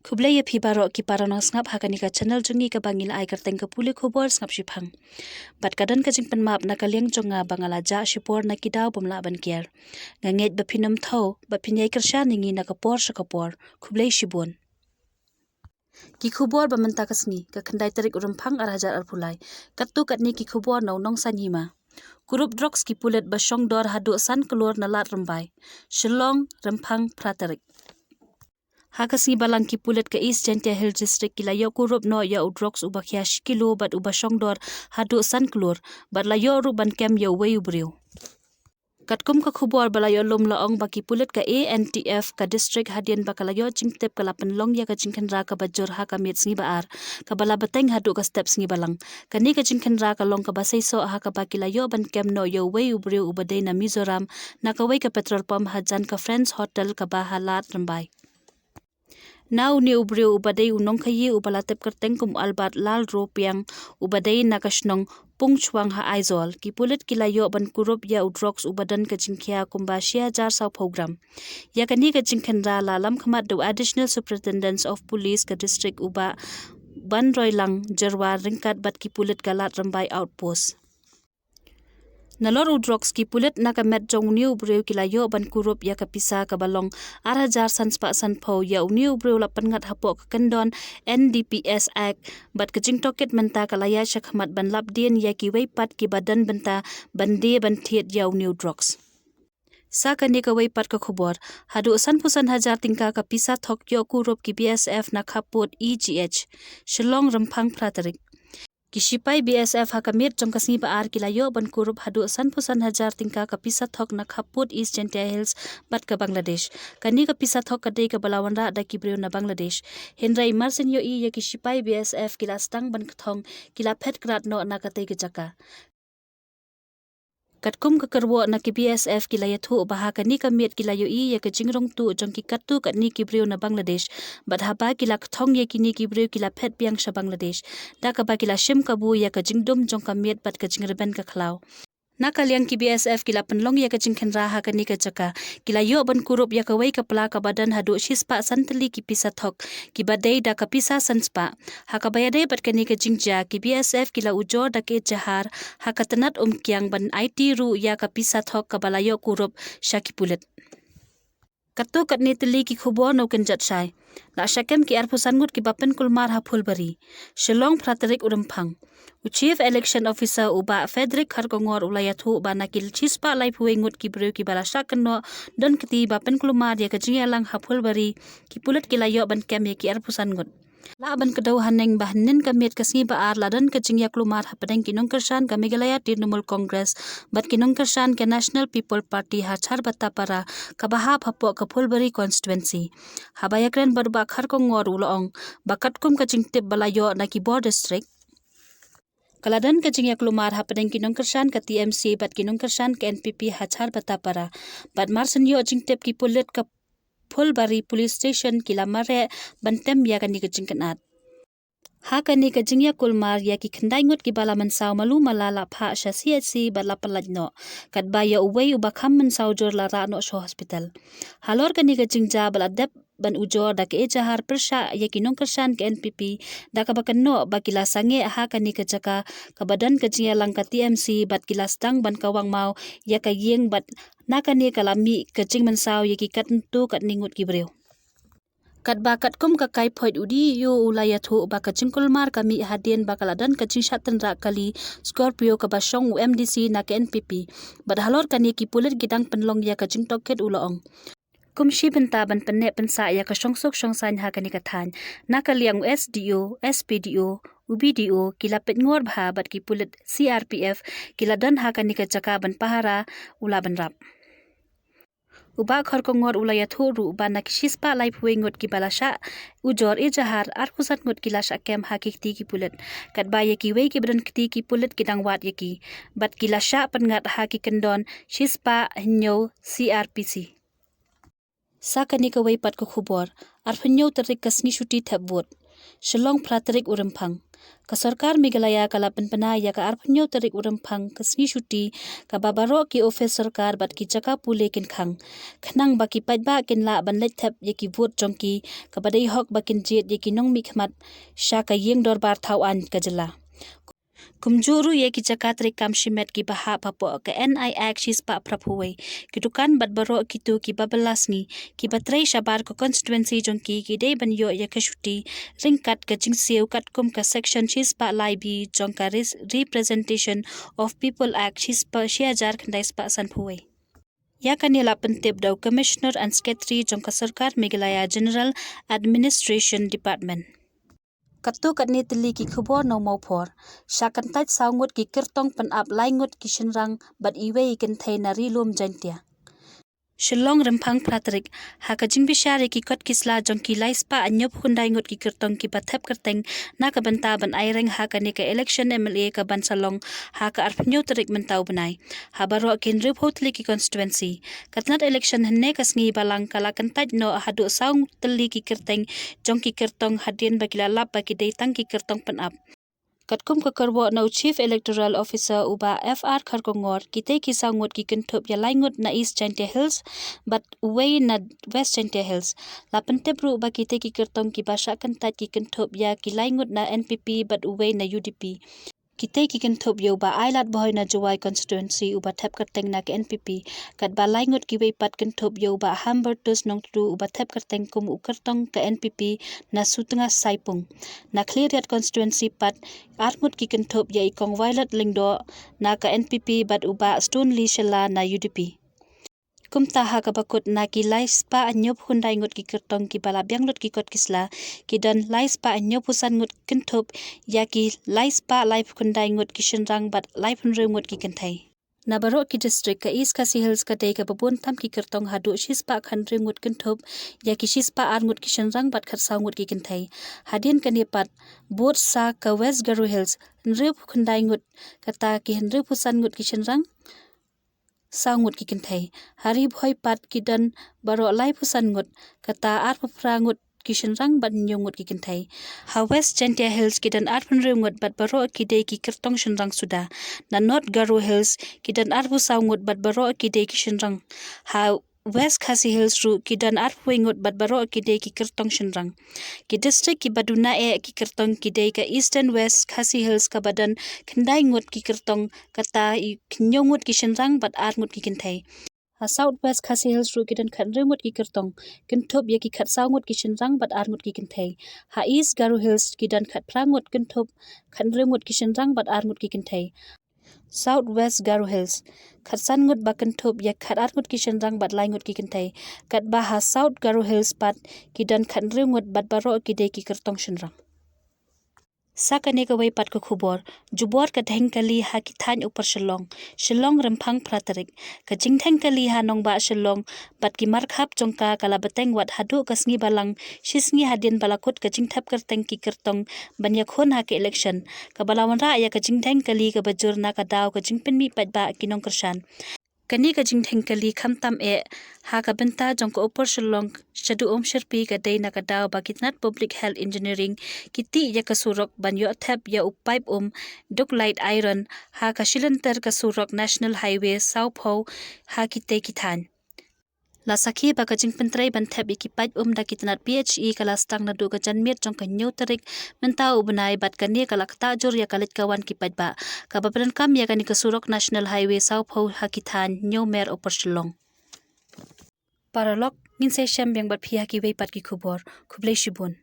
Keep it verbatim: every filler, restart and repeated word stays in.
Khublei ïa phi baroh ki para nongsngap ha kane ka channel jong ngi kaba ngi la ai kyrteng ka pule khubor sngap shiphang. Bad ka don ka jingpynmap na ka liang jong nga ba nga la jah shipor na ki daw bym lah ban kiar. Nga ngeit ba phin ym thaw, ba phin ïai kyrshan ïa ngi na ka por sha ka por. Khublei shibun. Ki khubor ba mynta ka sngi, ka khyndai tarik u Rymphang ar hajar arphew lai. Katto katne ki khubor na u Nongsaiñ Hima. Kurup drugs ki pulit ba shong dor haduh san klur na Lad Rymbai. Shillong, Rymphang, phra tarik. Ha ka sngi balang ki pulit ka East Jaintia Hills District ki la ïoh kurup noh ïa u drugs uba khia shi kilo bad uba shong dor haduh san klur, bad la ïoh ruh ban kem ïa uwei u briew. Katkum ka khubor ba la ïoh lum la ong ba ki pulit ka A N T F ka district hadien ba ka la ïoh jingtip ka la pynlong ïa ka jingkhynra kaba jur ha ka miet sngi ba ar, kaba la bteng haduh ka step sngi balang. Kane ka jingkhynra ka long kaba seisoh ha kaba ki la ïoh ban kem noh ïa uwei u briew uba dei na Mizoram, na kawei ka petrol pump hajan ka Friends Hotel kaba ha Lad Rymbai. Na une u briew uba dei u nongkhaïi uba la tip kyrteng kum u Albert Lalrupiang uba dei na ka shnong Pungchwang ha Aizawl, ki pulit ki la ïoh ban kurup ïa u drugs uba don ka jingkhia kumba shi hajar sawphew gram. Ïa kane ka jingkhynra la lam khmat da u Additional Superintendent of Police ka district u Bah Banroilang Jyrwa ryngkat bad ki pulit ka Lad Rymbai Outpost. Nalor u drugs ki pulit na ka met jong une u briew ki la ïoh ban kurup ïa ka pisa kaba long ar hajar san spah sanphew, ïa une u briew la pynngat hapoh ka kyndon N D P S Act, bad ka jingtohkit mynta ka la ïaid shakhmat ban lap dien ïa kiwei pat kiba don bynta ban die ban thied ïa une u drugs. Sa kane kawei pat ka khubor, haduh sanphew san hajar tyngka ka pisa thok ïoh kurup ki B S F na khappud E G H, Shillong, Rymphang, phra tarik. Ki shipai B S F ha ka miet jong ka sngi ba ar ki la ïoh ban kurup haduh sanphew san hajar tyngka ka pisa thok na khappud East Jaintia Hills bad ka Bangladesh. Kane ka pisa thok ka dei kaba la wanrah da ki briew na Bangladesh. Hynrei mar shen ïohi ïa ki shipai B S F ki la sdang ban kthong, ki la phet krad noh na katei ka jaka. Katkum ka kyrwoh na ki B S F ki la ïathuh ba ha kane ka miet ki la ïohi ïa ka jingrung tuh jong ki katto katne ki briew na Bangladesh. Bad haba ki la kthong ïa kine ki briew ki la phet biang sha Bangladesh, da kaba ki la shim kabu ïa ka jingdum jong ka miet bad ka jingrben ka khlaw. Na ka liang ki B S F ki la pynlong ïa ka jingkhynra ha kane ka jaka. Ki la ïoh ban kurup ïa kawei ka pla kaba don haduh shispah san tylli ki pisa thok, kiba dei da ka pisa san spah. Ha kaba ïadei bad kane ka jingjia, ki B S F ki la ujor da ka ejahar ha ka tnat Umkiang ban aiti ruh ïa ka pisa thok kaba la ïoh kurup sha ki pulit. Katto katne tylli ki khubor na u kynjat shai. La shah kem ki arphew san ngut kiba pynkulmar ha Phulbari. Shillong, phra tarik u Rymphang. U Chief Election Officer u Bah Frederick Kharkongor u la ïathuh ba na ki shispah laiphew wei ngut ki briew kiba la shah kynnoh don kti ba pynkulmar ïa ka jingïalang ha Phulbari, ki pulit ki la ïoh ban kem ïa ki arphew san ngut. Lah ban kdew haneng ba hynnin ka miet ka sngi ba ar la don ka jingïakulmar hapdeng ki nongkyrshan ka Meghalaya Trinamool Congress bad ki nongkyrshan ka National People Party ha Charbata Para, kaba hap hapoh ka Phulbari constituency. Haba ïakren bad u Bah Kharkongor u la ong ba katkum ka jingtip ba la ïoh na ki bor district, ka la don ka jingïakulmar hapdeng ki nongkyrshan ka T M C bad ki nongkyrshan ka N P P ha Charbata Para. Bad mar shen ïoh jingtip, ki pulit ka Phulbari Police Station ki la mareh ban tem ïa kane ka jingkynad. Ha kane ka jingïakulmar, ïa ki khyndai ngut kiba la mynsaw malu mala la phah sha C H C bad la pyllait noh. Katba ïa uwei uba kham mynsaw jur la rah noh sha hospital. Halor kane ka jingjia ba la dep ban ujor da ka ejahar pyrshah ïa ki nongkyrshan ka N P P, da kaba kynnoh ba ki la sangeh ha kane ka jaka kaba don ka jingïalang ka T M C bad ki la sdang ban kawang maw ïa ka ïing, bad na kane ka la mih ka jingmynsaw ïa ki katto katne ngut ki briew. Katba katkum ka kaiphod, u D E O u la ïathuh ba ka jingkulmar ka mih hadien ba ka la don ka jingshah tynrah kali Scorpio kaba shong u M D C na ka N P P. Bad halor kane ki pulit ki dang pynlong ïa ka jingtohkit, u la ong. Kum shi bynta ban pynneh pynsah ïa ka shongsuk shongsaiñ ha kane ka thaiñ, na ka liang u S D O, S P D O, u B D O ki la peit ngor bha bad ki pulit C R P F ki la don ha kane ka jaka ban pahara, u la bynrap. U Bah Kharkongor u la ïathuh ruh ba na ki shispah laiphew wei ngut kiba la shah ujor ejahar, arphew san ngut ki la shah kem ha ki kti ki pulit. Katba ïa kiwei kiba don kti ki pulit ki dang wad ïa ki. Bad ki la shah pynngat ha ki kyndon shispah hynñiew C R P C. Sa kane kawei pat ka khubor, arphew hynñiew tarik ka sngi shuti thep vote. Shillong, phra tarik u Rymphang. Ka sorkar Meghalaya ka la pynbna ïa ka arphew tarik u Rymphang ka sngi shuti, kaba baroh ki ophis sorkar bad ki jaka pule kin khang, khnang ba ki paidbah kin lah ban leit thep ïa ki vote jong ki, kaba dei hok ba kin jied ïa ki nongmihkhmat sha ka ïing dorbar thaw aiñ ka jylla. Kumjuh ruh ïa ki jaka treikam shimet kiba hap hapoh ka N I Act shispah phraphew wei. Ki dukan bad baroh kito kiba bylla sngi, kiba trei shabar ka constituency jong ki, ki dei ban ïoh ïa ka shuti ryngkat ka jingsiew katkum ka section shispah lai B jong ka Res-, Representation of People Act shispah, shi hajar khyndai spah sanphew wei. Ïa kane la pyntip da u Commissioner and Secretary jong ka sorkar Meghalaya, General Administration Department. Katto katne tylli ki khubor na u Mawphor. Sha kyntait saw ngut ki kyrtong pynap, lai ngut ki shynrang bad iwei i kynthei na Ri Lum Jaintia. Shillong, Rymphang, phra tarik. Ha ka jingbishar ïa ki kot ki sla jong ki laispah hynñiewphew khyndai ngut ki kyrtong kiba thep kyrteng na ka bynta ban aireng ha kane ka election M L A kaban sa long ha ka arphew tarik mynta u bnai, ha baroh ki hynriewphew tylli ki constituency. Ka tnat election hynne ka sngi Balang ka la kyntait noh haduh saw tylli ki kyrteng jong ki kyrtong, hadien ba ki la lap ba ki dei tang ki kyrtong pynap. Katkum ka kyrwoh na u Chief Electoral Officer u Bah F R Kharkongor, kitei ki saw ngut ki kynthup ïa lai ngut na East Jaintia Hills bad uwei na West Jaintia Hills. La pyntip ruh ba kitei ki kyrtong kiba shah kyntait ki kynthup ïa ki lai ngut na N P P bad uwei na U D P. Kitei ki kynthup ïa u Bah Ailad Bhoi na Jowai constituency uba thep kyrteng na ka N P P, katba lai ngut kiwei pat kynthup ïa u Bah Hambertus Nongtdu uba thep kyrteng kum u kyrtong ka N P P na Sutnga Saipung. Na Khliehriat constituency pat, ar ngut ki kynthup ïa i Kong Violet Lyngdoh na ka N P P bad u Bah Stonely Shylla na U D P. Kumta ha kaba kut, na ki laispah hynñiewphew khyndai ngut ki kyrtong kiba la biang lut ki kot ki sla, ki don laispah hynñiewphew san ngut kynthup ïa ki laispah laiphew khyndai ngut ki shynrang bad laiphew hynriew ngut ki kynthei. Na baroh ki district, ka East Khasi Hills ka dei kaba bun tam ki kyrtong haduh shispah khathynriew ngut kynthup ïa ki shispah ar ngut ki shynrang bad khatsaw ngut ki kynthei. Hadien kane pat, bud sa ka West Garo Hills, hynriewphew khyndai ngut, kata ki hynriewphew san ngut ki shynrang, saw ngut ki kynthei. Ha Ri Bhoi pat ki don baroh laiphew san ngut, kata arphew phra ngut ki shynrang bad hynñiew ngut ki kynthei. Ha West Jaintia Hills ki don arphew hynriew ngut bad baroh ki dei ki kyrtong shynrang suda. Na North Garo Hills ki don arphew saw ngut bad baroh ki dei ki shynrang. Ha West Khasi Hills ruh ki don arphew wei ngut bad baroh ki dei ki kyrtong shynrang. Ki district kiba duna eh ki kyrtong ki dei ka Eastern West Khasi Hills kaba don khyndai ngut ki kyrtong, kata i hynñiew ngut ki shynrang bad ar ngut ki kynthei. Ha South West Khasi Hills ruh ki don khathynriew ngut ki kyrtong, kynthup ïa ki khatsaw ngut ki shynrang bad ar ngut ki kynthei. Ha East Garo Hills ki don khatphra ngut, kynthup khathynriew ngut ki shynrang bad ar ngut ki kynthei. South West Garo Hills, khatsan ngut ba kynthup ïa khatar ngut ki shynrang bad lai ngut ki kynthei. Katba ha South Garo Hills pat ki don khathynriew ngut bad baroh ki dei ki kyrtong shynrang. Sa kane kawei pat ka khubor, jubor ka jingdheng kali ha ki thaiñ Upper Shillong. Shillong, Rymphang, phra tarik. Ka jingdheng kali ha nongbah Shillong bad ki markhap jong ka ka la bteng wat haduh ka sngi Balang, shi sngi hadien ba la kut ka jingthep kyrteng ki kyrtong ban ïakhun ha ka election, kaba la wanrah ïa ka jingdheng kali kaba jur na ka daw ka jingpynmih paidbah ki nongkyrshan. Kane ka jingdheng kali khamtam eh ha ka bynta jong ka Upper Shillong shaduh Umshyrpi ka dei na ka daw ba ki tnat Public Health Engineering ki tih ïa ka surok ban ïoh thep ïa u paip um ductile iron ha ka shilynter ka surok National Highway sawphew ha kitei ki thaiñ. La sakhi ba ka jingpyntrei ban thep ïa ki paip um da ki tnat P H E ka la sdang naduh ka janmiet jong ka hynñiew tarik mynta u bnai bad kane ka la ktah jur ïa ka leit ka wan ki paidbah, kaba pyndonkam ïa kane ka surok National Highway sawphew ha ki thaiñ Hynñiewmer, Upper Shillong. Paralok, ngin sa ïashem biang bad phi ha kiwei pat ki khubor. Khublei shibun.